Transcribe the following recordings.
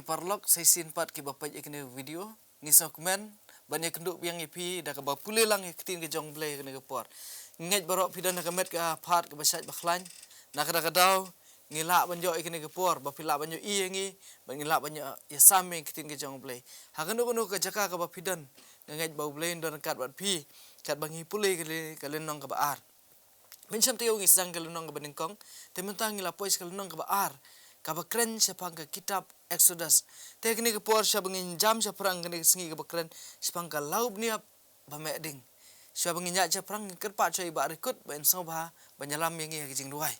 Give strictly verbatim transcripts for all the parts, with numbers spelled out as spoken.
Paralok sa shisien pat kiba peit ïa kane ka video, ngi sngewkmen ban ïakynduh biang ïa phi da kaba pule lang ïa ka ktien ka jong U Blei ha kane ka por. Ngi ngeit baroh phi don ha ka met ka phad kaba shait ba khlaiñ. Na kata ka daw ngi lah ban ïoh ïa kane ka por ba phi lah ban ïohi ïa ngi, ba ngi lah ban ïoh ïasam ïa ka ktien ka jong U Blei. Ha kano kano ka jaka kaba phi don, nga ngeit ba U Blei un don ryngkat bad phi katba ngi pule ka le-, ka lynnong kaba ar. Mynshem taïew ngi sdang ka lynnong kaba nyngkong, te mynta ngi la poi sha ka lynnong kaba ar, kaba kren shaphang ka kitab Exodus. Te kane ka por shwa ba ngin jam shaphrang kane ka sngi kaba kren shaphang ka lawbniap ba meh ding. Shwa ba ngin ïaid shaphrang, ngin kyrpad sha i Bah Rikut ba in sngewbha ban ïalam ïa ngi ha ka jingduwai.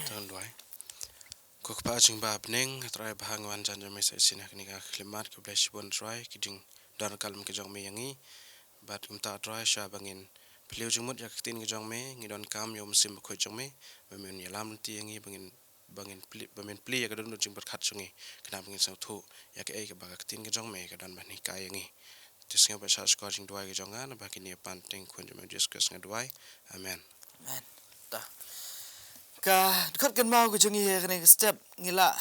Tang duwai. Ko Kpa jingbha bneng, Trai ba ha nga wan jan jong me sa shisien ha kane ka khlieh mat, khublei shibun Trai, ki jingdon ryngkat ka jong me ïa ngi. Bad kumta Trai shwa ba ngin plie jingmut ïa ka ktien ka jong me, ngi donkam ïa u Mynsiem Bakhuid jong me, ba men ïalam lynti ïa ngi, ba ngin, ba ngin plie, ba men plie ïa ka dohnud jingpyrkhat jong ngi, khnang ba ngin sngewthuh ïa kaei kaba ka ktien ka jong me ka don ban hikai ïa ngi. Te sngew ba shah shkor jingduwai ka jong nga, naba kine pan teng khun jong me Jesus Christ nga duwai. Amen. Amen. Ta. Ka dkhot kynmaw ka jong ngi ha kane ka step ngi lah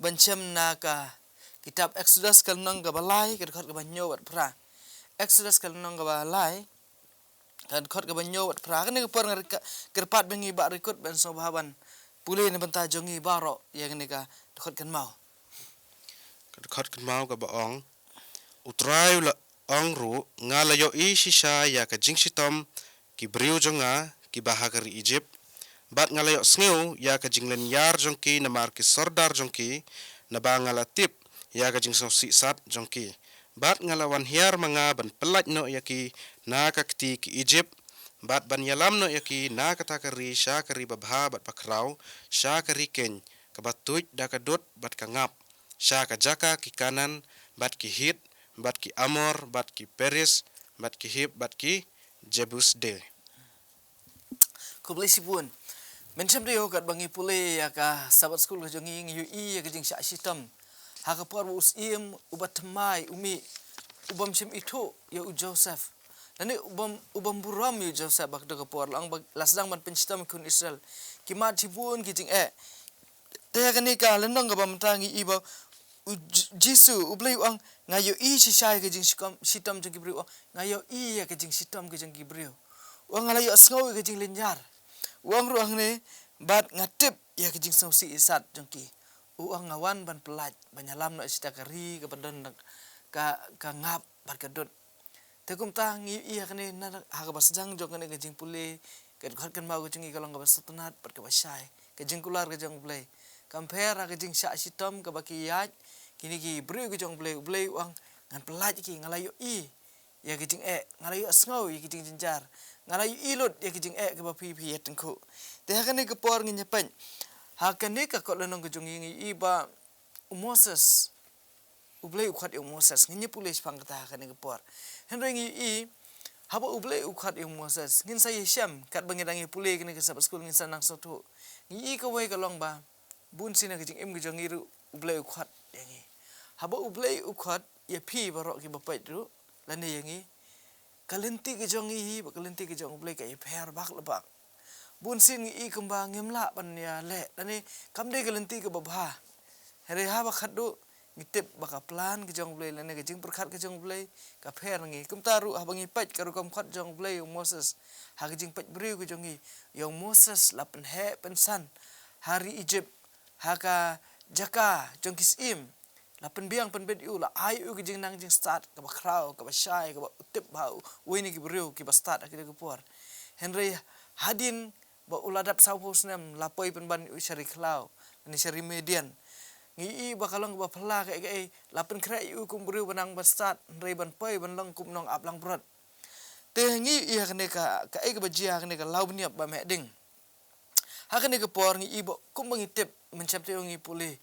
ban shem na ka kitab Exodus ka lynnong kaba lai, ka dkhot kaba hynñiew bad phra. Exodus ka lynnong kaba lai, ka dkhot kaba hynñiew bad phra. Kane ka por nga rika-, kyrpad ba ngi Bah Rikut ban sngewbha ban pule na bynta jong ngi baroh ïa kane ka dkhot kynmaw. Ka dkhot kynmaw kaba ong, U Trai u la ong ruh, nga la ïohi shisha ïa ka jingshitom ki briew jong nga kiba ha ka ri Ijipt, bad nga la ïohsngew ïa ka jinglynñiar jong ki namar ki sordar jong ki, naba nga la tip ïa ka jingsngewsih sat jong ki. Bad nga la wan hiar ma nga ban pyllait noh ïa ki na ka kti ki Ijipt, bad ban ïalam noh ïa ki na kata ka ri sha ka ri babha bad bakhraw, sha ka ri keiñ, kaba tuid da ka dud bad ka ngap, sha ka jaka ki Kanaan, bad ki Hit, bad ki Amor, bad ki Periz, bad ki Hiv, bad ki Jebus de. Khublei shibun. Mynshem taïew katba ngi pule ïa ka Sabbath School ka jong ngi, ngi ïohi ïa ka jingshah shitom ha ka por ba u Syiem uba thymmai u mih, u bym shym ithuh ïa u Joseph. Lane u bym, u bym burom ïa u Joseph ha kata ka por, la ong ba la sdang ban pynshitom ïa ki khun Israel. Ki mad shibun ki jingeh. Te ha kane ka lynnong kaba mynta ngi i ba u J-, Jisu, U Blei u ong, nga ïohi shisha ïa ka jingshitom, shitom jong ki briew, u ong, nga ïohi ïa ka jingshitom ka jong ki briew. U ong nga la ïohsngew ïa ka jinglynñiar. U ong ruh hangne, bad nga tip ïa ka jingsngewsih sat jong ki. U ong nga wan ban pyllait, ban ïalam noh ïa kata ka ri kaba don ka, ka ngap bad ka dud. Te kumta ngi ïohi ha kane na, ha kaba sdang jong kane ka jingpule, ka dkhot kynmaw ka jong ngi ka long kaba sngewtynnat bad kaba shai. Ka jingkular ka jong U Blei kam pher ha ka jingshah shitom kaba ki ïaid kine ki briew ka jong U Blei. U Blei u ong ngan pyllait ïa ki, nga la ïohi ïa ki jingeh, nga la ïohsngew ïa ki jingjynjar, nga la ïohi lut ïa ki jingeh kiba phi, phi ïatyngkhuh. Te ha kane ka por ngin ïa peit ha kane ka kot lynnong ka jong ngi, ngi ïohi ba u Moses, U Blei u khot ïa u Moses, ngin ïa pule shaphang kata ha kane ka por. Hynrei ngi ïohi, haba U Blei u khot ïa u Moses, ngin sa ïashem, katba ngi dang ïa pule kane ka Sabbath School ngin sa nang sngewthuh. Ngi ïohi kawei ka long ba, bun sien ha ka jingim ka jong ngi ruh, U Blei u khot ïa ngi. Haba U Blei u khot ïa phi baroh kiba peit ruh, lane ïa ngi, ka lynti ka jong ngi hi bad ka lynti ka jong U Blei ka ïapher bak la bak. Bun sien ngi i kumba ngim lah ban ïaleh, lane kam dei ka lynti kaba bha. Hynrei haba khatduh ngi tip ba ka plan ka jong U Blei lane ka jingpyrkhat ka jong U Blei ka pher na ngi. Kumta ruh haba ngi peit ka rukom khot jong U Blei ïa u Moses ha ka jingpeit briew ka jong ngi, ïa u Moses la pynheh pynsan ha ri Ijipt, ha ka jaka jong ki syiem. La pynbiang pynbit ïa u, la ai ïa u ka jingnang jingstad kaba khraw, kaba shai, kaba u tip ba ha uwei na ki briew kiba stad ha kine ki por. Hynrei hadien ba u la dap sawphew snem la poi pynban ïa u sha ri khlaw, ne sha ri Midian. Ngi i ba ka long kaba phylla kaei kaei, la pynkhreh ïa u kum u briew ba nang ban stad, hynrei ban poi ban long kum u nongap langbrot. Te ngi i ha kane ka, kaei kaba jia ha kane ka lawbniap ba meh ding. Ha kane ka por ngi i ba kumba ngi tip, mynshem taïew ngi pule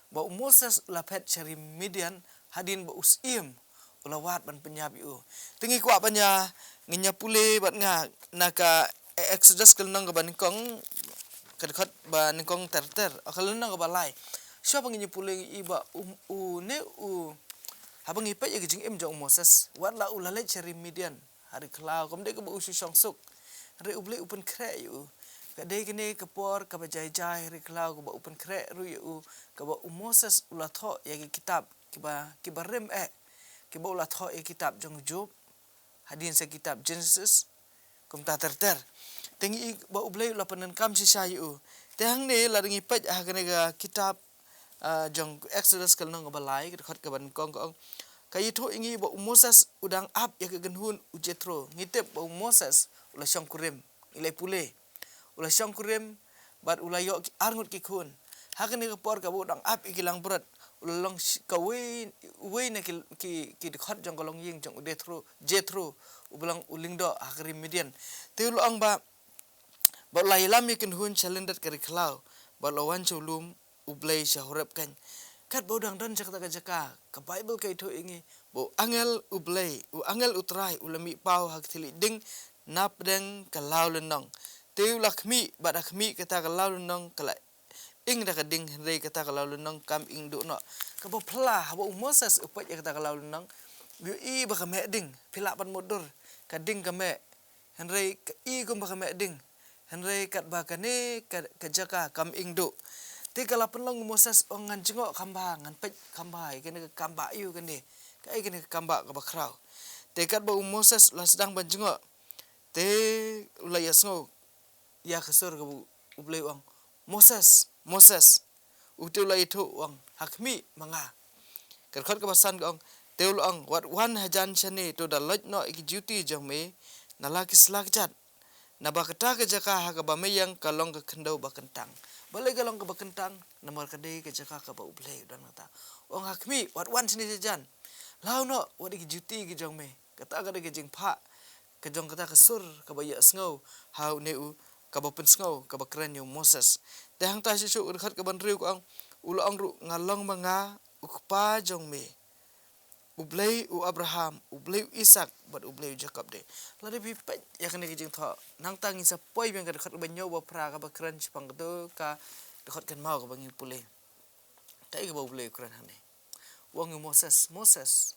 ba u Moses u la phet sha ri Midian hadien ba u syiem u la wad ban pynïap ïa u. Te ngi kwah ban ïa, ngin ïa pule bad nga na ka Exodus ka lynnong kaba nyngkong, ka dkhot ba nyngkong ter ter, ka lynnong kaba lai. Shuwa ba ngin ïa pule ngi i ba u, une u, haba ngi peit ïa ka jingim jong u Moses, wat la u la leit sha ri Midian ha ri khlaw, kam dei kaba u shu shong suk. Hynrei U Blei u pynkhreh ïa u. Ka dei kane ka por kaba jai jai ha ri khlaw kaba u pynkhreh ruh ïa u, kaba u Moses u la thoh ïa ki kitab kiba, kiba rim eh, kiba u la thoh ïa ki kitab jong u Job, hadien sa kitab Genesis, kumta ter ter. Te ngi i ba U Blei u la pyndonkam shisha ïa u. Te hangne lada ngi peit ha kane ka kitab, ah, jong Exodus ka lynnong kaba lai, ka dkhot kaba nyngkong ka ong. Ka ïathuh ïa ngi ba u Moses u dang ap ïa ka kynhun u Jethro. Ngi tip ba u Moses u la shongkurim. Ngi la pule. U la shongkurim, bad u la ïoh ki arngut ki khun. Ha kane ka por kaba u dang ap ïa ki langbrot, u la long sh-, kawei, uwei na ki, ki, ki dkhot jong ka longïing jong u Jethro, Jethro, uba long u lyngdoh ha ka ri Midian. Te u la ong ba, bad u la ïalam ïa ki kynhun sha lyndet ka ri khlaw, bad u la wan sha u lum U Blei sha Horeb kan. Katba u dang don sha kata ka jaka, ka Baibl ka ïathuh ïa ngi ba u angel U Blei, u angel U Trai, u la mih paw ha ka thylliej ding napdeng ka law lynnong. Te u la khmih, bad ha khmih kata ka law lynnong ka la ing da ka ding, hynrei kata ka law lynnong kam ing duh noh. Kaba phylla, haba u Moses u peit ïa kata ka law lynnong, u ïohi ba ka meh ding, phi lah ban mutdur, ka ding ka meh. Hynrei ka i kumba ka meh ding. Hynrei katba kane ka, ka jaka kam ing duh. Te ka la pynlong u Moses, ong ngan jngoh kham bha, ngan peit kham bha ïa kane ka kambah ïa u kane. Kaei kane ka kambah kaba khraw. Te katba u Moses u la sdang ban jngoh, te u la ïasngew ïa ka sur kaba U Blei u ong, "Moses, Moses." U te u la ïathuh u ong, "Ha khmih ma nga." Ka dkhot kaba san ka ong, te u la ong, "Wat wan hajan shane, to da loit noh ïa ki juti jong me na la ki sla kjat. Naba kata ka jaka ha kaba me ïeng ka long ka khyndew ba kyntang." Balei ka long kaba kyntang? Namar ka dei ka jaka kaba U Blei u don kata. U ong, "Ha khmih, wat wan shane shajan. Law noh wat ïa ki juti ki jong me." Kata ka dei ka jingphah ka jong kata ka sur kaba ïasngew ha une u, kaba pynsngew, kaba kren ïa u Moses. Te hangta shuh shuh ka dkhot kaba hynriew ka ong, u la ong ruh, "Nga long ma nga u kpa jong me, U Blei u Abraham, U Blei u Isak, bad U Blei u Jakob de." Lada phi peit ïa kane ka jingthoh, nangta ngin sa poi biang ka dkhot kaba hynñiew, ba phra, kaba kren shaphang kata ka dkhot kynmaw kaba ngi pule. Kaei kaba U Blei u kren hangne? U ong ïa u Moses, "Moses,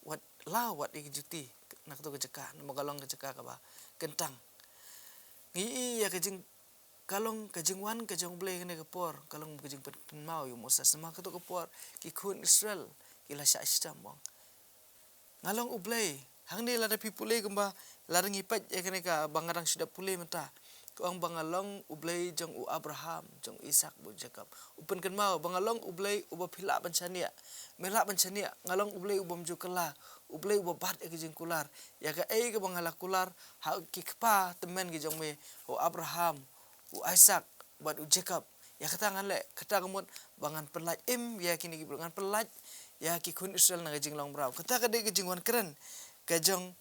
wat law wat ïa ki juti na kato ka jaka, namar ka long ka jaka kaba kyntang." Ngi i ïa ka jing, ka long ka jingwan ka jong U Blei kane ka por, ka long ka jingpynkynmaw ïa u Moses. Namar kato ka por ki khun Israel ki la shah shitom, u ong, "Nga long U Blei." Hangne lada phi pule kumba, lada ngi peit ïa kane kaba nga dang shu dep pule mynta, ka ong ba nga long U Blei jong u Abraham, jong u Isak, bad u Jakob. U pynkynmaw ba nga long U Blei uba phi lah ban shaniah, me lah ban shaniah. Nga long U Blei u bym ju kylla, U Blei uba bat ïa ki jingkular. Ïa kaei kaba nga la kular ha ki kpa tymmen ki jong me, u Abraham, u Isak, bad u Jakob. Ïa kata ngan leh, kata ka mut ba ngan pynlait im ïa kine ki briew, ngan pynlait ïa ki khun Israel na ka jinglong mraw. Kata ka dei ka jingwan kren ka jong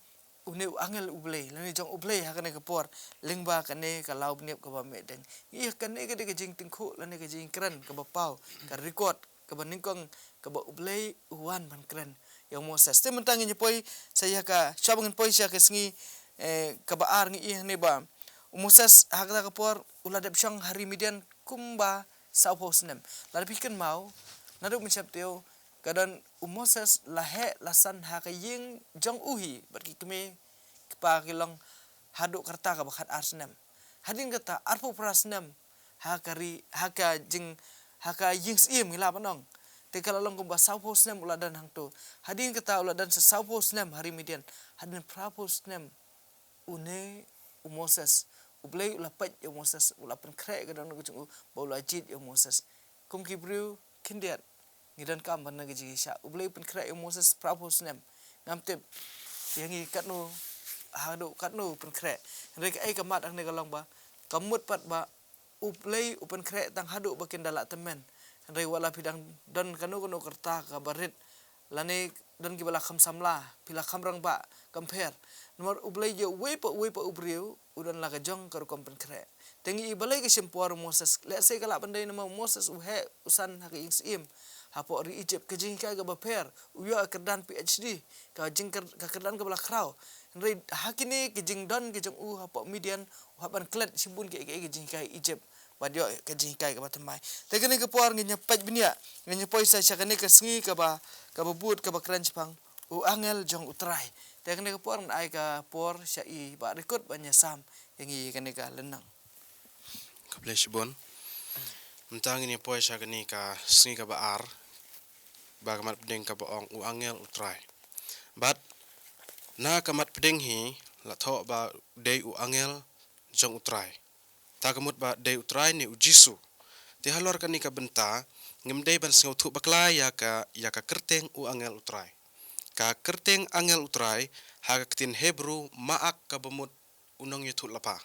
une u angel U Blei, lane jong U Blei ha kane ka por, lyngba kane ka law bniap kaba meh ding. Ïa kane ka dei ka jingtyngkhuh lane ka jingkren kaba paw, ka record kaba nyngkong kaba U Blei u wan ban kren ïa u Moses. Te mynta ngin ïa poi sa ïa ka, shuwa ba ngin poi sha ka sngi, eh, kaba ar, ngi i hangne ba u Moses ha kata ka por u la dep shong ha ri Midian kumba sawphew snem. Lada phi kynmaw, naduh mynshwa taïew ka don u Moses la heh la san ha ka ïing jong u hi bad ki kmie kpa ki long haduh ka rta kaba khat ar snem. Hadien kata arphew phra snem ha ka ri, ha ka jing, ha ka ïing syiem ngi lah ban ong. Te ka la long kumba sawphew snem u la don hangto. Hadien kata u la don sa sawphew snem ha ri Midian. Hadien phraphew snem une u Moses, U Blei u la peit ïa u Moses, u la pynkhreh ïa ka dohnud ka jong u ba u la jied ïa u Moses. Kum ki briew khyndiat ngi donkam ban don ka jingïaishah. U Blei u pynkhreh ïa u Moses phraphew snem. Ngam tip ïa ngi katno, haduh katno u pynkhreh. Hynrei kaei ka mad hangne ka long ba ka mut pat ba U Blei u pynkhreh tang haduh ba kin da lah tymmen. Hynrei wat la phi dang don kano kano ka rta kaba rit, lane don kiba la kham samla, phi la kham rangbah, kam pher. Namar U Blei ïa uwei pa uwei pa u briew u don la ka jong ka rukom pynkhreh. Te ngi i balei ka shim por u Moses. Lehse ka lah ban dei namar u Moses u heh u san ha ka ïing syiem hapoh ri Egypt, ka jinghikai kaba pher, u ïoh ka kyrdan P H D, ka jingkyr-, ka kyrdan kaba la khraw. Hynrei ha kine ki jingdon ki jong u hapoh Midian, u hap ban klet shibun kiei kiei ki jinghikai Egypt bad ïoh ka jinghikai kaba thymmai. Te kane ka por ngin ïa peit bniah, ngin ïa poi sa sha kane ka sngi kaba, kaba bud, kaba kren shaphang u angel jong U Trai. Te kane ka por ngan ai ka por sha i Bah Rikut ban ïasam ïa ngi kane ka lynnong. Khublei shibun. Mynta ngin ïa poi sha kane ka sngi kaba ar, ba ka mat pdeng kaba ong u angel U Trai. Bad na ka mat pdeng hi la thoh ba dei u angel jong U Trai. Ta ka mut ba dei U Trai ne U Jisu. Te halor kane ka bynta ngim dei ban sngewthuh bakla ïa ka, ïa ka kyrteng u angel U Trai. Ka kyrteng angel U Trai ha ka ktien Hebru ma'ak kaba mut u nongïathuhlypa,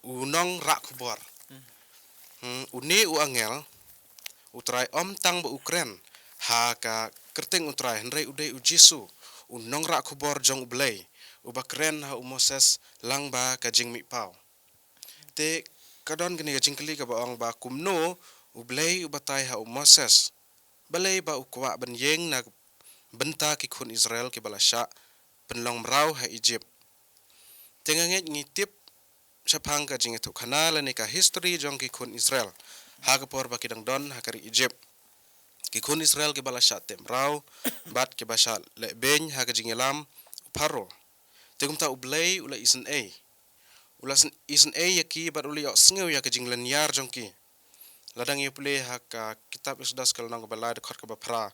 u nongrah khubor. Hmm, une u angel U Trai ym tang ba u kren ha ka kyrteng U Trai, hynrei u dei U Jisu, u nongrah khubor jong U Blei, uba kren ha u Moses lang ba ka jingmihpaw. Te ka don kane ka jingkylli kaba ong ba kumno U Blei u batai ha u Moses, balei ba u kwah ban ïeng na bynta ki khun Israel kiba la shah pynlong mraw ha Egypt. Te nga ngeit ngi tip shaphang ka jingïathuhkhana lane ka history jong ki khun Israel ha ka por ba ki dang don ha ka ri Egypt. Ki khun Israel kiba la shah teh mraw bad kiba shah leh beiñ ha ka jingïalam u Pharaoh. Te kumta U Blei u la isynei, u la syn-, isynei ïa ki bad u la ïohsngew ïa ka jinglynñiar jong ki. Lada ngi pule ha ka kitab Exodus ka lynnong kaba lai dkhot kaba phra,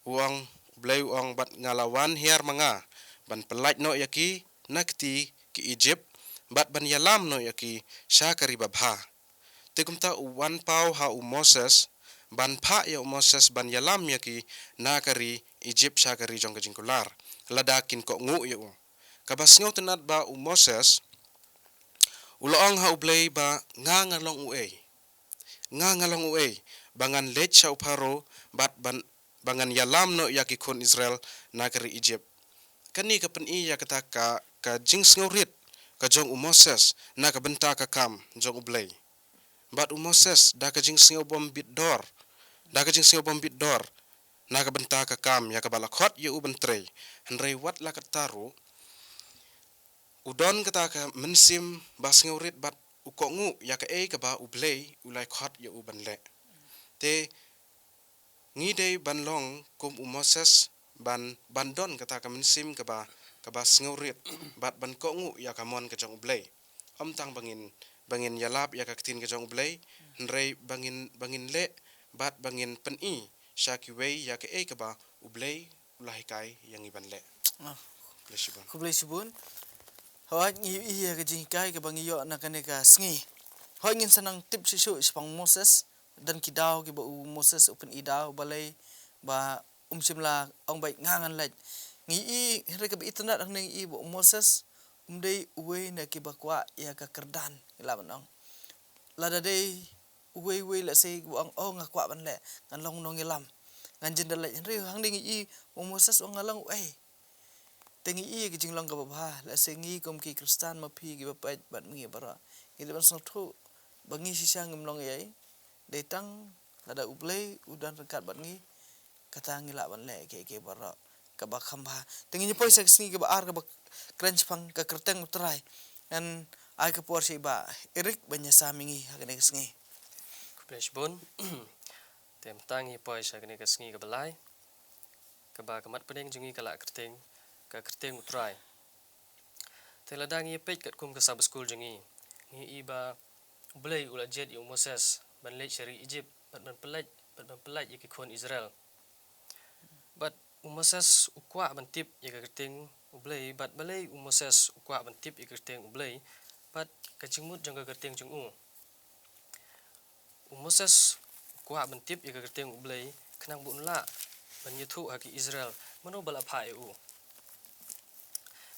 u ong, U Blei u ong, bad nga la wan hiar ma nga ban pyllait noh ïa ki na kti ki Egypt bad ban ïalam noh ïa ki sha ka ri babha. Te kumta u wan paw ha u Moses ban phah ïa u Moses ban ïalam ïa ki na ka ri Egypt sha ka ri jong ka jingkular, lada kin kohnguh ïa u. Kaba sngewtynnat ba u Moses u la ong ha U Blei ba nga nga long uei. Nga nga long uei ba ngan leit sha u Pharaoh bad ban, ba ngan ïalam noh ïa ki khun Israel na ka ri Egypt. Kane ka pyni ïa kata ka, ka jingsngewrit ka jong u Moses na ka bynta ka kam jong U Blei. Bad u Moses da ka jingsngew bym bit dor, da ka jingsngew bym bit dor na ka bynta ka kam ïa kaba la khot ïa u ban trei. Hynrei wat la katta ruh u don kata ka mynsiem ba sngewrit bad u kohnguh ïa kaei kaba U Blei u la khot ïa u ban leh. Te ngi dei ban long kum u Moses ban, ban don kata ka mynsiem kaba, kaba sngewrit bad ban kohnguh ïa ka mon ka jong U Blei. Ym tang ba ngin, ba ngin ïalap ïa ka ktien ka jong U Blei, hynrei ba ngin, ba ngin leh bad ba ngin pyni sha kiwei ïa kaei kaba U Blei u la hikai ïa ngi ban leh. Ah. Khublei shibun. Khublei shibun. Hooid ngi ïohi ïa ka jinghikai kaba ngi ïoh na kane ka sngi. Hooid ngin sa nang tip shuh shuh shaphang Moses. Don ki daw kiba u Moses u pyni daw balei ba um shym la ong ba nga ngan leit. Ngi i, hynrei kaba itynnad hangne ngi i ba u Moses um dei uwei na kiba kwah ïa ka kyrdan, ngi lah ban ong. Lada dei uwei uwei lehse ba ong, oh nga kwah ban leh, ngan long nongïalam, ngan jin da leit. Hynrei hangne ngi i ba u Moses u ong nga long uei. Te ngi i ka jinglong kaba bha, lehse ngi kum ki Khristan ma phi kiba peit bad ma ngi baroh, ngi dei ban sngewthuh ba ngi shisha ngim long ei, dei tang lada U Blei u don ryngkat bad ngi, kata ngi lah ban leh kiei kiei baroh kaba kham bha. Te ngin ïa poi sha ka sngi kaba ar kaba kren shaphang ka kyrteng U Trai. Ngan ai ka por sha i Bah Eric ban ïasam ïa ngi ha kane ka sngi. Khublei shibun. Te mynta ngi poi sha kane ka sngi kaba lai, kaba ka mat pdeng jong ngi ka la kyrteng, ka kyrteng U Trai. Te lada ngi ïa peit katkum ka Sabbath School jong ngi, ngi i ba U Blei u la jied ïa u Moses ban leit sha ri Egypt bad ban pyllait, bad ban pyllait ïa ki khun Israel. Bad u Moses u kwah ban tip ïa ka kyrteng U Blei, bad balei u Moses u kwah ban tip ïa ka kyrteng U Blei bad ka jingmut jong ka kyrteng jong u. U Moses u kwah ban tip ïa ka kyrteng U Blei khnang ba un lah ban ïathuh ha ki Israel mano ba la phah ïa u.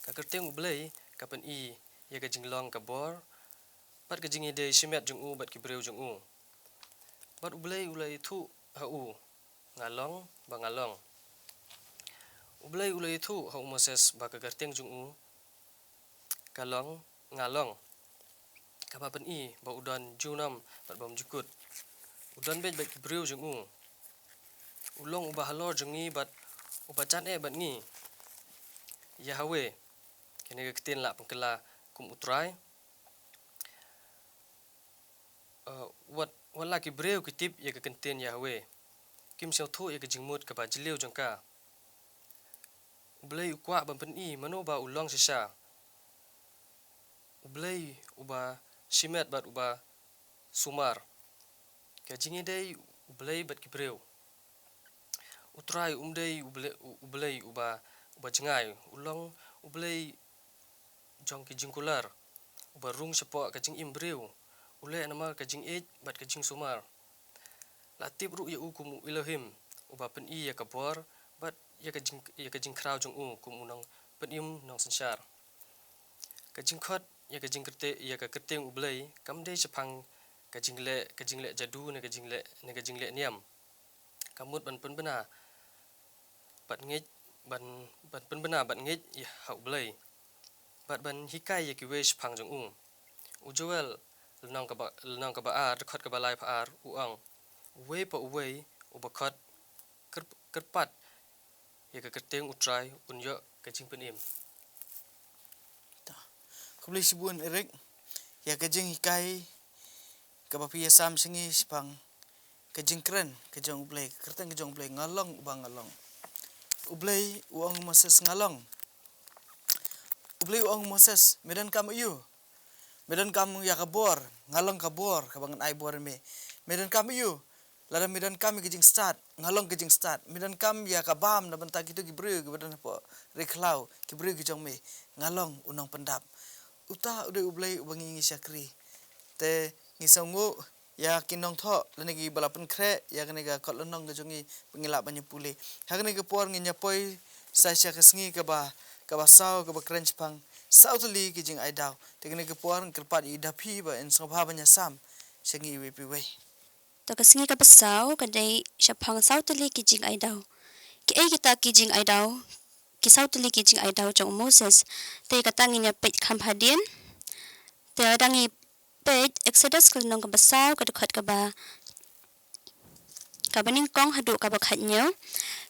Ka kyrteng U Blei ka pyni ïa ka jinglong ka bor bad ka jingïadei shimet jong u bad ki briew jong u. Bad U Blei u la ïathuh ha u, nga long ba nga long. U Blei u la ïathuh ha u Moses ba ka kyrteng jong u ka long nga long, kaba pyni ba u don junom bad bymjukut. U don beit bad ki briew jong u. U long uba halor jong ngi bad uba jan eh bad ngi. Yahweh, kane ka ktien la pynkylla kum U Trai. Uh, wat, wat la ki briew ki tip ïa ka kyntien Yahweh, kim sngewthuh ïa ka jingmut kaba jylliew jong ka. U Blei u kwah ban pyni mano ba u long shisha. U Blei uba shimet bad uba sumar. Ka jingïadei U Blei bad ki briew. U Trai um dei U Blei, U Blei uba, uba jngai, u long U Blei jong ki jingkular, uba rung shapoh ka jingim briew, u leh namar ka jingïeit bad ka jingsumar. La tip ruh ïa u kum u Elohim, uba pyni ïa ka bor bad ïa ka jing, ïa ka jingkhraw jong u kum u nongpynim nongsynshar. Ka jingkhot ïa ka jingkyrte, ïa ka kyrteng U Blei kam dei shaphang ka jingleh, ka jingleh jadu ne ka jingleh, ne ka jingleh niam. Ka mut ban pynbna bad ngeit, ban, ban pynbna bad ngeit ïa ha U Blei, bad ban hikai ïa kiwei shaphang jong u. U Joel lynnong kaba, lynnong kaba ar, dkhot kaba laiphew ar, u ong: Uwei pa uwei uba khot, kyr-, kyrpad ïa ka kyrteng U Trai, un ïoh ka jingpynim. Ta. Khublei shibun Eric ïa ka jinghikai kaba phi ïasam sha ngi shaphang ka jingkren ka jong U Blei, ka kyrteng ka jong U Blei, nga long uba nga long. U Blei u ong Moses, nga long. U Blei u ong Moses, me donkam aiu? Me donkam ïa ka bor? Nga long ka bor kaba ngan ai bor ïa me. Me donkam aiu? Lada me donkam ïa ka jingstad, nga long ka jingstad. Me donkam ïa ka bam na bynta kito ki briew kiba don hapoh ri khlaw, ki briew ki jong me, nga long u nongpyndap. Uta u dei U Blei uba ngi ngi shakri. Te ngi sngewnguh ïa ki nongthoh lane kiba la pynkhreh ïa kane ka kot lynnong ka jong ngi ba ngi lah ban ïa pule. Ha kane ka por ngin ïa poi sa sha ka sngi kaba, kaba saw, kaba kren shaphang saw tylli ki jingai daw. Te kane ka por ngi kyrpad ïa i Daphi ba in sngewbha ban ïasam sha ngi iwei pa iwei. To ka sngi kaba saw ka dei shaphang saw tylli ki jingai daw. Kiei kita ki jingai daw, ki saw tylli ki jingai daw jong u Moses? Te kata ngin ïa peit kham hadien. Te lada ngi peit Exodus ka lynnong kaba saw, ka dkhot kaba, kaba nyngkong haduh kaba khathynñiew.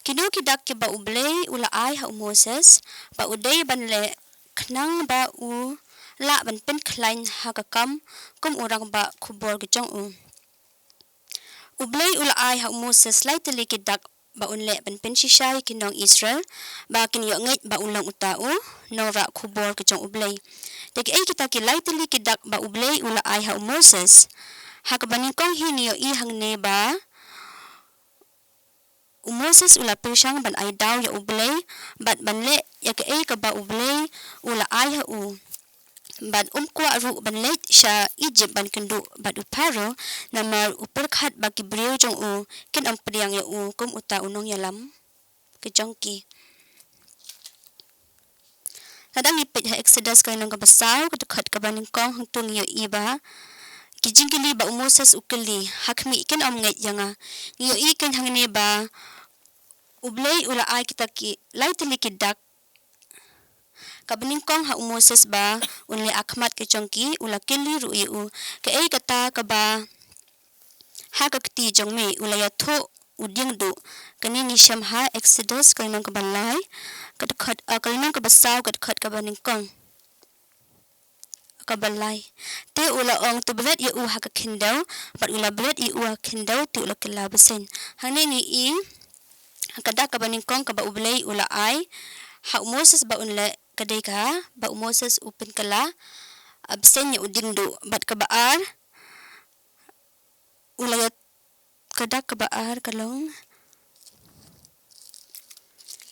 Kino ki dak kiba U Blei u la ai ha u Moses ba u dei ban leh khnang ba u lah ban pynkhlaiñ ha ka kam kum u rangbah khubor ka jong u. U Blei u la ai ha u Moses lai tylli ki dak ba un leh ban pynshisha ïa ki nong Israel ba kin ïoh ngeit ba u long uta u nongrah khubor ka jong U Blei. Te kiei kita ki lai tylli ki dak ba U Blei u la ai ha u Moses? Ha kaba nyngkong hi ngi ïohi hangne ba u Moses u la pyrshang ban ai daw ïa U Blei bad ban leh ïa kaei kaba U Blei u la ai ha u. Bad um kwah ruh ban leit sha Egypt ban kynduh bad u Pharaoh, namar u pyrkhat ba ki briew jong u kin ym pdiang ïa u kum uta u nongïalam ka jong ki. Lada ngi peit ha Exodus ka lynnong kaba saw, ka dkhot kaba nyngkong, hangto ngi ïohi ba ki jingkylli ba u Moses u kylli, ha khmih kin ym ngeit ïa nga. Ngi ïohi kein hangne ba U Blei u la ai kita ki lai tylli ki dak. Kaba nyngkong ha u Moses ba un leh ha khmat ka jong ki, u la kylli ruh ïa u, kaei kata kaba ha ka kti jong me? U la ïathuh u dieng duh. Kane ngi shem ha Exodus ka lynnong kaba lai, ka dkhot, ah, ka lynnong kaba saw, ka dkhot kaba nyngkong. Kaba lai. Te u la ong, to bret ïa u ha ka khyndew, bad u la bret ïa u ha ka khyndew, te u la kylla bseiñ. Hangne ngi i ka dak kaba nyngkong kaba U Blei u la ai ha u Moses ba un leh, ka dei ka ba u Moses u pynkylla, ah, bseiñ ïa u dieng duh. Bad kaba ar, u la ïa, ka dak kaba ar ka long,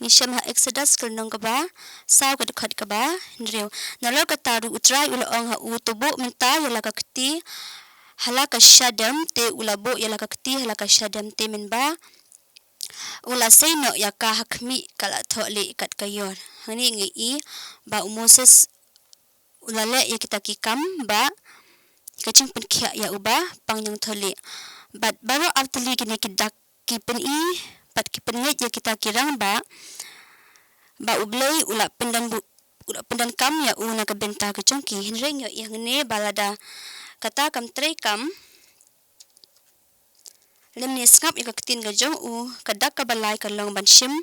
ngi shem ha Exodus ka lynnong kaba saw, ka dkhot kaba hynriew. Nalor kata ruh U Trai u la ong ha u, to buh mynta ïa la ka kti ha la ka shadem. Te u la buh ïa la ka kti ha la ka shadem, te mynba u la sei noh ïa ka ha khmih, ka la thoh lieh kat ka ïor. Hangne ngi i ba u Moses u la leh ïa kita ki kam ba ka jingpynkhiah ïa u ba pang ñiangthohlieh. Bad baroh artylli kine ki dak ki pyni bad ki pynngeit ïa kita ki rangbah ba U Blei u la pyndonkam, u la pyndonkam ïa u na ka bynta ka jong ki. Hynrei ngi ïohi hangne ba lada kata kam treikam, lymne sngap ïa ka ktien ka jong u, ka dak kaba lai ka long ban shim.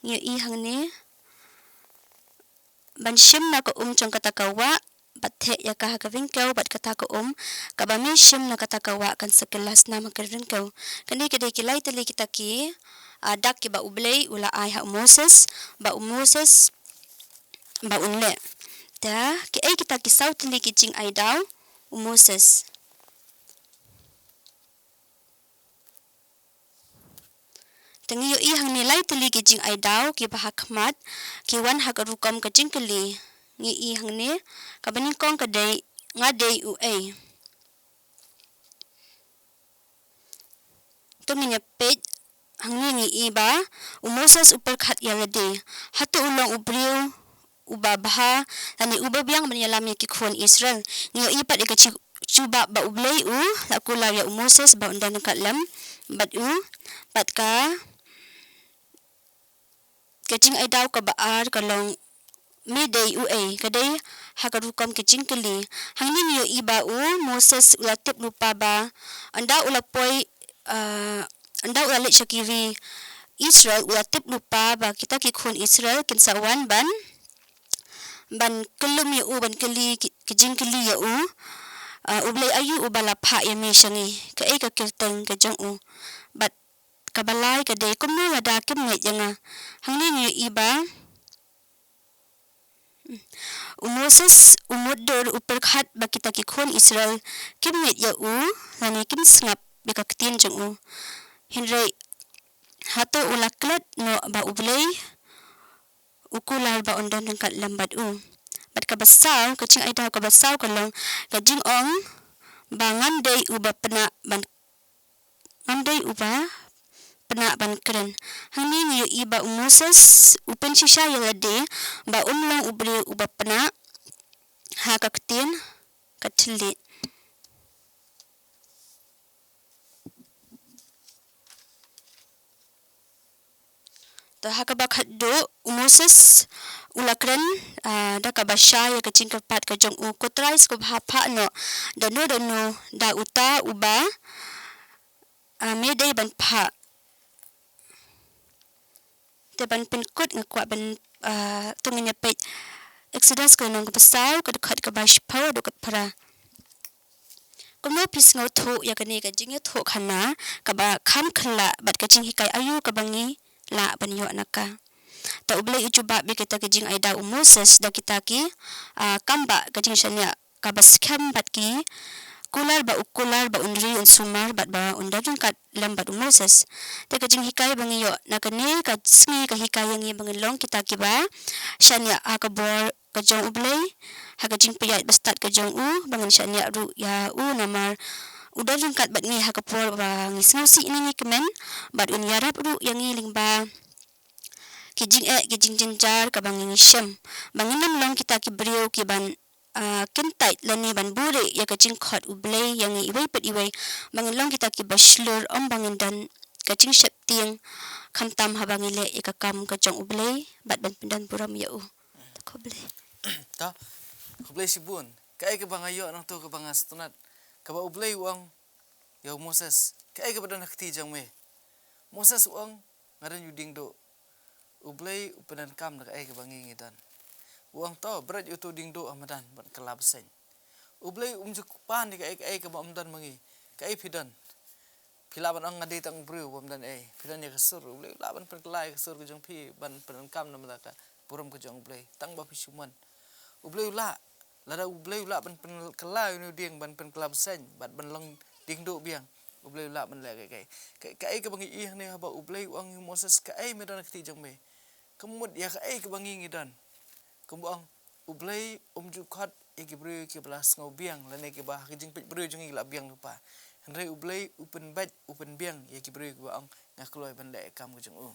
Ngi ïohi hangne, ban shim na ka um jong kata ka wah, bad theh ïa ka ha ka ryngkew, bad kata ka um kaba me shim na kata ka wah kan sa kylla snam ha ka ryngkew. Kane ka dei ki lai tylli kita ki, ah, dak kiba U Blei u la ai ha u Moses, ba u Moses ba un leh. Te kiei kita ki saw tylli ki jingai daw u Moses. Te ngi ïohi hangne lai tylli ki jingai daw kiba ha khmat ki wan ha ka rukom ka jingkylli. Ngi i hangne kaba nyngkong ka dei, nga dei uei? To ngin ïa peit hangne, ngi i ba u Moses u pyrkhat ïa lade, hato u long u briew uba bha lane uba biang ban ïalam ïa ki khun Israel. Ngi ïohi pat ïa ka ju-, jubab ba U Blei u la kular ïa u Moses ba un don ryngkat lem bad u, bad ka ka jingai daw kaba ar ka long, me dei uei? Ka dei ha ka rukom ka jingkylli. Hangne ngi ïohi ba u Moses u la tip lypa ba ynda u la poi, ah, ynda u la leit sha ki ri Israel, u la tip lypa ba kita ki khun Israel kin sa wan ban, ban kyllum ïa u, ban kylli ki, ki jingkylli ïa u. Ah, U Blei aïu uba la phah ïa me sha ngi? Kaei ka kyrteng ka jong u? Bad kaba lai ka dei, kumno lada kim ngeit ïa nga? Hangne ngi ïohi ba u Moses u mutdur, u pyrkhat ba kita ki khun Israel kim ngeit ïa u lane kim sngap ïa ka ktien jong u. Hynrei hato u la klet noh ba U Blei u kular ba un don ryngkat lem bad u? Bad kaba saw, ka jingai daw kaba saw ka long ka jingong ba ngam dei uba pynah ban, ngam dei uba pynah ban kren. Hangne ngi ïohi ba u Moses u pynshisha ïa lade ba um long u briew uba pynah ha ka ktien ka thylliej. Te ha kaba khatduh u Moses u la kren, ah, da kaba shai ïa ka jingkyrpad ka jong u, ko Trai sngewbha phah noh da no da no da uta uba, ah, me dei ban phah. Te ban pynkut nga kwah ban, ah, to ngin ïa peit Exodus ka lynnong kaba saw, ka dkhot kaba shiphew haduh kaba phra. Kumno phi sngewthuh ïa kane ka jingïathuhkhana kaba kham khyllaiñ bad ka jinghikai aïu kaba ngi lah ban ïoh na ka? Te U Blei u jubab ïa kita ki jingai daw u Moses da kita ki, ah, kam ba ka jingshaniah kaba skhem bad ki kular ba u kular ba un ri un sumar bad ba un don ryngkat lem bad u Moses. Te ka jinghikai ba ngi ïoh na kane ka sngi ka hikai ïa ngi ba ngin long kita kiba shaniah ha ka bor ka jong U Blei, ha ka jingpynïaid ba stad ka jong u, ba ngin shaniah ruh ïa u namar u don ryngkat bad ngi ha ka por ba ngi sngewsih ne ngi kmen, bad un ïarap ruh ïa ngi lyngba ki jingeh, ki jingjynjar kaba ngi ngi shem. Ba ngin ym long kita ki briew kiban, ah, kyntait lane ban buhrieh ïa ka jingkhot U Blei ïa ngi iwei pat iwei. Ba ngin long kita kiba shlur, ym ba ngin don ka jingsheptieng, khamtam haba ngi leh ïa ka kam ka jong U Blei bad ban pyndon burom ïa u. Te khublei. Ta, khublei shibun. Kaei kaba nga ïoh nangto kaba nga sngewtynnat, kaba U Blei u ong ïa u Moses, kaei kaba don ha kti jong me? Moses u ong, nga don ïa u diengduh. U Blei u pyndonkam da kaei kaba ngi ngi don. U ong to bret ïa uto u diengduh ha madan ban kylla bseiñ. U Blei um ju pan ïa kaei kaei kaba um don ma ngi. Kaei phi don? Phi lah ban ong nga dei tang u briew bym don ei. Phi don ïa ka sur. U Blei u lah ban pynkylla ïa ka sur ka jong phi ban pyndonkam namar ka burom ka jong U Blei. Tang ba phi shu mon. U Blei u lah, lada U Blei u lah ban pynkylla ïa une u dieng ban pynkylla bseiñ bad ban long diengduh biang, U Blei u lah ban leh kaei kaei. Kaei kaei kaba ngi i hangne haba U Blei u ong ïa u Moses kaei me don ha kti jong me. Ka mut ïa kaei kaba ngi ngi don. Kumba ong, U Blei um ju khot ïa ki briew kiba la sngewbiang lane kiba ha ka jingpeit briew jong ngi ki la biang lypa. Hynrei U Blei u pynbeit, u pynbiang ïa ki briew kiba ong nga kloi ban leh ïa ka kam ka jong u.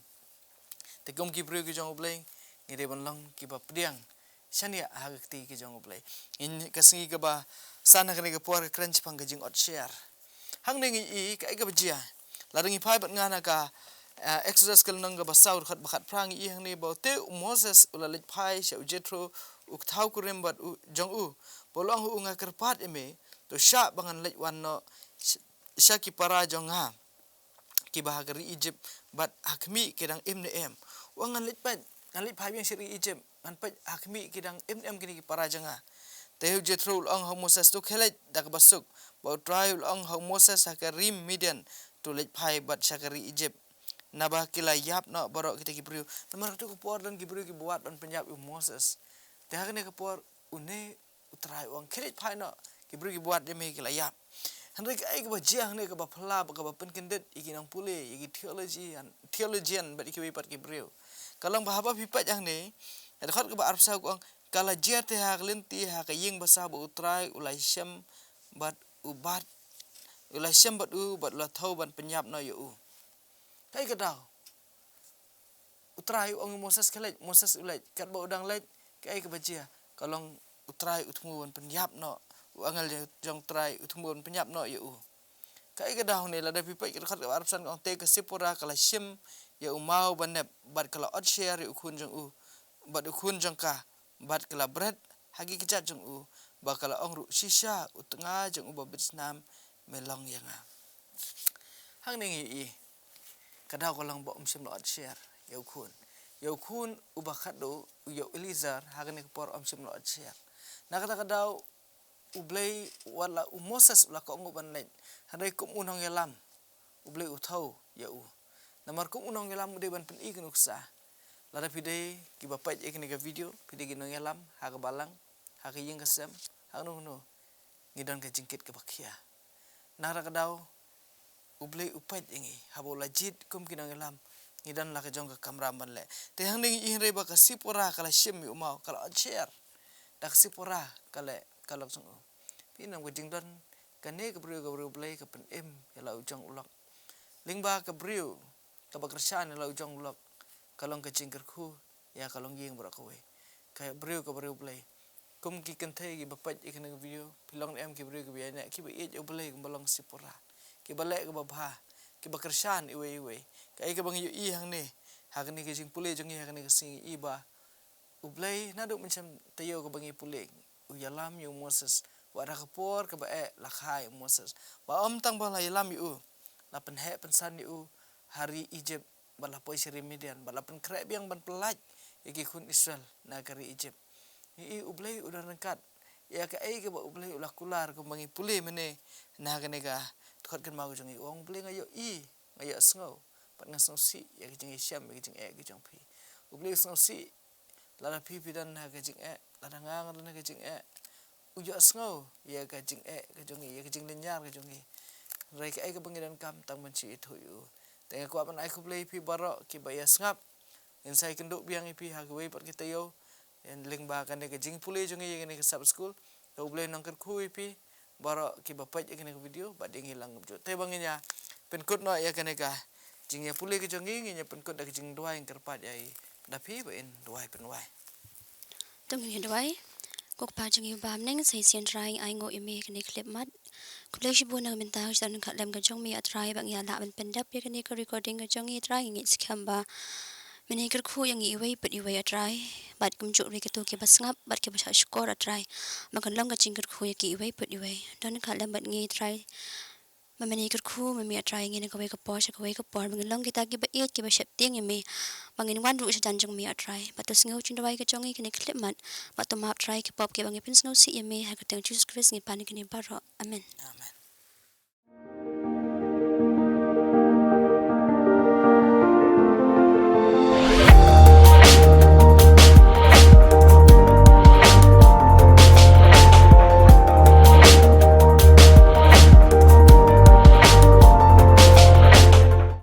Te kum ki briew ki jong U Blei, ngi dei ban long kiba pdiang shaniah ha ka kti ki jong U Blei. Ngin, ka sngi kaba san ha kane ka por ka kren shaphang ka jingot share. Hangne ngi i kaei kaba jia. Lada ngi phai bad nga na ka, eh, Exodus ka lynnong kaba saw dkhot ba khatphra, ngi i hangne ba te u Moses u la leit phai sha u Jethro u kthaw kurim bad u jong u, ba u la ong ha u nga kyrpad ïa me, to shah ba ngan leit wan noh sh-, sha ki para jong nga kiba ha ka ri Egypt, bad ha khmih ki dang im ne em. U ong ngan leit phai, ngan leit phai biang sha ri Egypt, ngan peit ha khmih ki dang im ne em kine ki para jong nga. Te u Jethro u la ong ha u Moses, to khie leit da kaba suk. Ba U Trai u la ong ha u Moses ha ka ri Midian, to leit phai bad sha ka ri Egypt, naba ki la ïap noh baroh kita ki briew. Namar kato ka por don ki briew kiba wad ban pynïap ïa u Moses. Te ha kane ka por une U Trai u ong khie leit phai noh, Ki briew kiba wad ïa me ki la ïap. Hynrei kaei kaba jia hangne kaba phylla bad kaba pynkyndit ïa ki nongpule, ïa ki theologian, theologian bad ïa kiwei pat ki briew, ka long ba haba phi peit hangne, ha dkhot kaba arphew saw ka ong, ka la jia te ha ka lynti ha ka ïing basaw ba U Trai u la shem bad u bad, u la shem bad u bad u la thew ban pynïap noh ïa u. Kaei ka daw? U Trai u ong ïa u Moses, khie leit, Moses u leit. Katba u dang leit, kaei kaba jia? Ka long U Trai u thmu ban pynïap noh, u angel jong U Trai u thmu ban pynïap noh ïa u. Kaei ka daw hangne? Lada phi peit ka dkhot kaba arphew san ka ong, te ka Sipora ka la shim ïa u maw ba nep bad ka la ot sher ïa u khun jong u bad u khun jong ka, bad ka la bret ha ki kjat jong u, bad ka la ong ruh, shisha u tnga jong u babit snam me long ïa nga. Hangne ngi ïohi ka daw ka long ba um shym la ot sher ïa u khun, ïa u khun uba khatduh, ïa u Eliezer, ha kane ka por um shym la ot sher. Na kata ka daw U Blei, wat la u Moses u la kohnguh ban leit, hynrei kum u nongïalam, U Blei u thew ïa u. Namar kum u nongïalam u dei ban pyni ïa ka nuksa. Lada phi dei kiba peit ïa kane ka video, phi dei ki nongïalam ha ka balang, ha ka ïing ka sem, ha kano kano, ngi don ka jingkit kaba khia. Na kata ka daw U Blei u peit ïa ngi, haba u la jied kum ki nongïalam, ngi don la ka jong ka kamram ban leh. Te hangne ngi ïohi hynrei ba ka Sipora ka la shim ïa u maw, ka la ot sher da ka Sipora, ka leh ka lok jong u. Phi, na ka jingdon kane ka briew, ka briew Blei, ka pynim ïa la u jong u lok. Lyngba ka briew kaba kyrshan ïa la u jong u lok, ka long ka jingkyrkhu ïa ka longïing baroh kawei. Ka briew, ka briew Blei. Kum ki kynthei kiba peit ïa kane ka video, phi long ne em ki briew kiba ïaineh, kiba ïeit ïa U Blei kumba long ka Sipora, kiba leh kaba bha, kiba kyrshan iwei iwei? Kaei kaba ngi ïohi hangne ha kane ka jingpule jong ngi ha kane ka sngi, ngi ïohi ba U Blei naduh mynshem taïew kaba ngi pule, u ïalam ïa u Moses, wat ha ka por kaba eh la kha ïa u Moses. Bad ym tang ba la ïalam ïa u, la pynheh pynsan ïa u ha ri Egypt, bad la poi sha ri Midian, bad la pynkhreh biang ban pyllait ïa ki khun Israel na ka ri Egypt. Ngi ïohi U Blei u don ryngkat ïa kaei kaba U Blei u la kular, kumba ngi pule mynne na kane ka dkhot kynmaw ka jong ngi. U ong U Blei, nga ïohi, nga ïohsngew bad nga sngewsih ïa ka jingïashem, ïa ka jingeh ka jong phi. U Blei u sngewsih lada phi, phi don ha ka jingeh, lada nga, nga don ha ka jingeh. U ïohsngew ïa ka jingeh ka jong ngi, ïa ka jinglynñiar ka jong ngi. Hynrei kaei kaba ngi donkam, tang ban shu ithuh ïa u. Te nga kwah ban ai khublei ïa phi baroh kiba ïa sngap. Ngin sa ïakynduh biang ïa phi ha kiwei pat ki taïew, lyngba kane ka jingpule jong ngi ïa kane ka Sabbath School. Te U Blei un nang kyrkhu ïa phi baroh kiba peit ïa kane ka video, bad ïa ngi lang kumjuh. Te ba ngin ïa pynkut noh ïa kane ka jingïapule ka jong ngi, ngin ïa pynkut da ka jingduwai, ngin kyrpad ïa i Dapi ba in duwai pynwai. To ngin ïa duwai. Ko Kpa jong ngi uba ha bneng, sa shisien Trai ngi ainguh ïa me ha kane ka khyllipmat. Khublei shibun na ka bynta ka jingdon khlem ka jong me, A Trai, ba ngi ïa lah ban pyndep ïa kane ka recording ka jong ngi, A Trai. Ngi ngeit skhem ba men ïa kyrkhu ïa ngi iwei pa iwei, A Trai, bad kumjuh ruh ïa kito kiba sngap bad kiba shah shkor, A Trai, ba kan long ka jingkyrkhu ïa ki iwei pa iwei. Don khlem bad ngi, A Trai, ba men ïa kyrkhu ma me, A Trai, ïa ngi na kawei ka por sha kawei ka por, ba ngin long kita kiba ïeit, kiba sheptieng ïa me, ba ngin wan ruh shajan jong me, A Trai. Bad to sngew jingduwai ka jong ngi ha kane ka khyllipmat, bad to map, A Trai, ki pop kiba ngi pynsngewsih ïa me. Ha ka kyrteng Jisu Khrist ngi pan ïa kane baroh. Amen. Amen.